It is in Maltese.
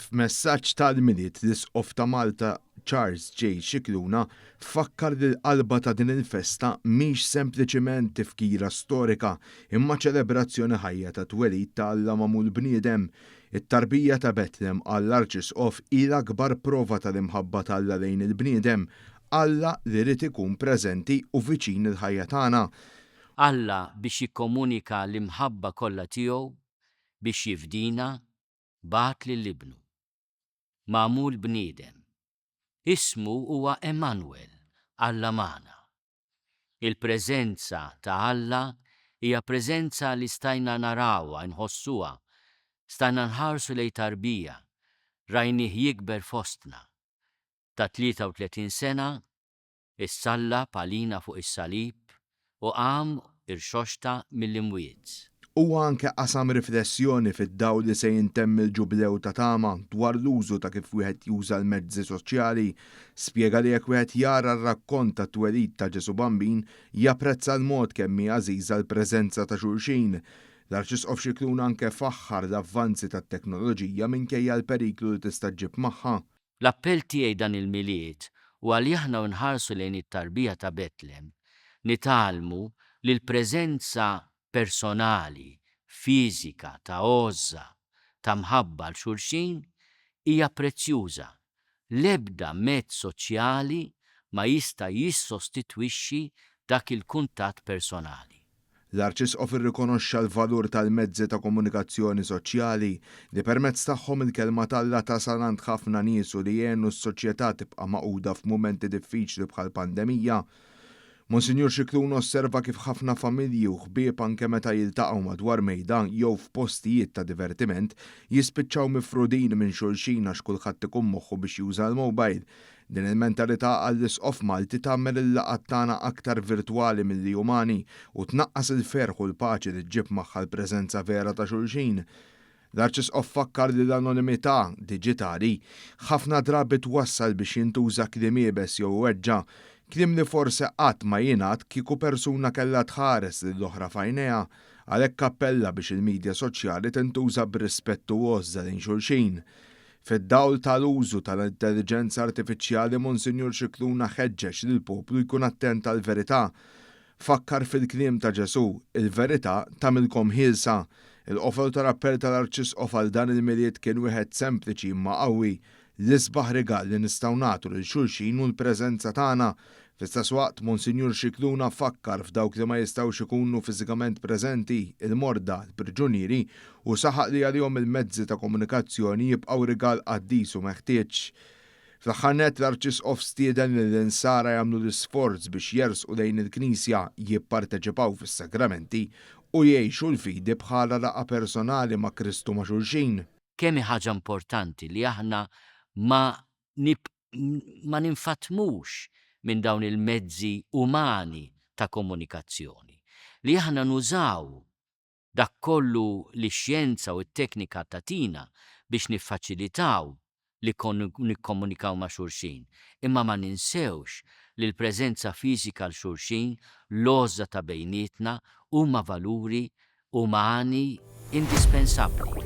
F'messaġġ tal-Milied l-Isqof ta' Malta Charles J. Scicluna fakkar li l-qalba ta' din il-festa mhix sempliċiment tifkira storika imma ċelebrazzjoni ħajja tat-twelid ta' Alla magħmul bniedem. It-tarbija ta' Betlem, qal l-Arċisqof, hi l-akbar prova tal-imħabba t'Alla lejn il-bniedem, Alla li ried ikun preżenti u viċin il-ħajja tagħna. Alla biex jikkomunika l-imħabba kollha tiegħu biex jifdina bagħat lil Ibnu, magħmul bniedem. Ismu huwa Emmanuel, Alla magħna. Il-preżenza ta' Alla hija preżenza li stajna narawha, inħossuha, stajna nħarsu lejn tarbija, rajnih jikber fostna. Ta' 33 sena, Issallab għalina fuq is-salib u qam irxoxta mill-imwiet. Huwa anke qasam riflessjoni fid-dawl li se jintemm il-Ġublew ta' Tama dwar l-użu ta' kif wieħed juża l-mezzi soċjali. Spjega li jekk wieħed jara r-rakkont tat-twelid ta' Ġesù Bambin, japprezza l-mod kemm hi għażiża l-preżenza ta' xulxin. L-Arċisqof Scicluna anke faħħar l-avvanzi tat-teknoloġija minkejja l-periklu li tista' ġġib magħha. L-appell tiegħi dan il-Milied huwa li aħna u nħarsu lejn it-tarbija ta' Betlem, nitgħallmu li l-preżenza personali, fiżika, ta' għożża, ta' mħabba għal xulxin hija prezzjuża. L-ebda mezz soċjali ma jista' jissostitwixxi dak il-kuntatt personali. L-Arċisqof irrikonoxxa l-valur tal-mezzi ta' komunikazzjoni soċjali, li permezz tagħhom il-Kelma t'Alla tasal għand ħafna nies u li għenu s-soċjetà tibqa' magħquda f'mumenti diffiċli bħall-pandemija. Monsinjur Scicluna osserva kif ħafna familji u ħbieb anke meta jiltaqgħu madwar mejda jew f'postijiet ta' divertiment jispiċċaw mifrudin minn xulxin għax kulħadd ikun moħħu biex juża l-mobile. Din il-mentalità għall-Isqof Malti tagħmel il-laqgħat tagħna aktar virtwali milli umani u tnaqqas il-ferħ u l-paċi li ġġib magħha l-preżenza vera ta' xulxin. L-Arċisqof fakkar li l-anonimità diġitali ħafna drabi twassal biex jintuża kliem iebes jew iweġġa', kliem li forse qatt ma jingħad kieku persuna kellha tħares lill-oħra f'għajnejha. Għalhekk appella biex il-midja soċjali tintuża b'rispett u għożża lejn xulxin. Fid-dawl ta' l-użu ta' l-intelliġenza artifiċjali Monsinjur Scicluna ħeġġeġ lill-poplu jkun attent għall-verità. Fakkar fil-kliem ta' Ġesù, Il-verità tagħmilkom ħielsa. Il-qofol tal-appell tal-Arċisqof għal dan il-Milied kien wieħed sempliċi imma qawwi, L-isbaħ rigal li nistgħu nagħtu lil xulxin hu l-preżenza tagħna. Fl-istess waqt, Monsinjur Scicluna fakkar f'dawk li ma jistgħux ikunu fiżikament preżenti, il-morda, il-priġunieri, u saħaq li għalihom il-mezzi ta' komunikazzjoni jibqgħu rigal qaddis u meħtieġ. Fl-aħħar nett, l-Arċisqof stieden lill-Insara jagħmlu l-isforz biex jersqu lejn il-Knisja, jipparteċipaw fis-sagramenti u jgħixu l-fidi bħala laqgħa personali ma' Kristu ma' xulxin. Kemm hi ħaġa importanti li aħna ma ma ninfatmux minn dawn il-mezzi umani ta' komunikazzjoni, li aħna nużaw dak kollu li x-xjenza u t-teknika tagħtina biex niffaċilitaw li nikkomunikaw ma' xulxin, imma ma ninsewx li l-preżenza fiżika għal xulxin, l-għożża ta' bejnietna, huma valuri umani indispensabbli.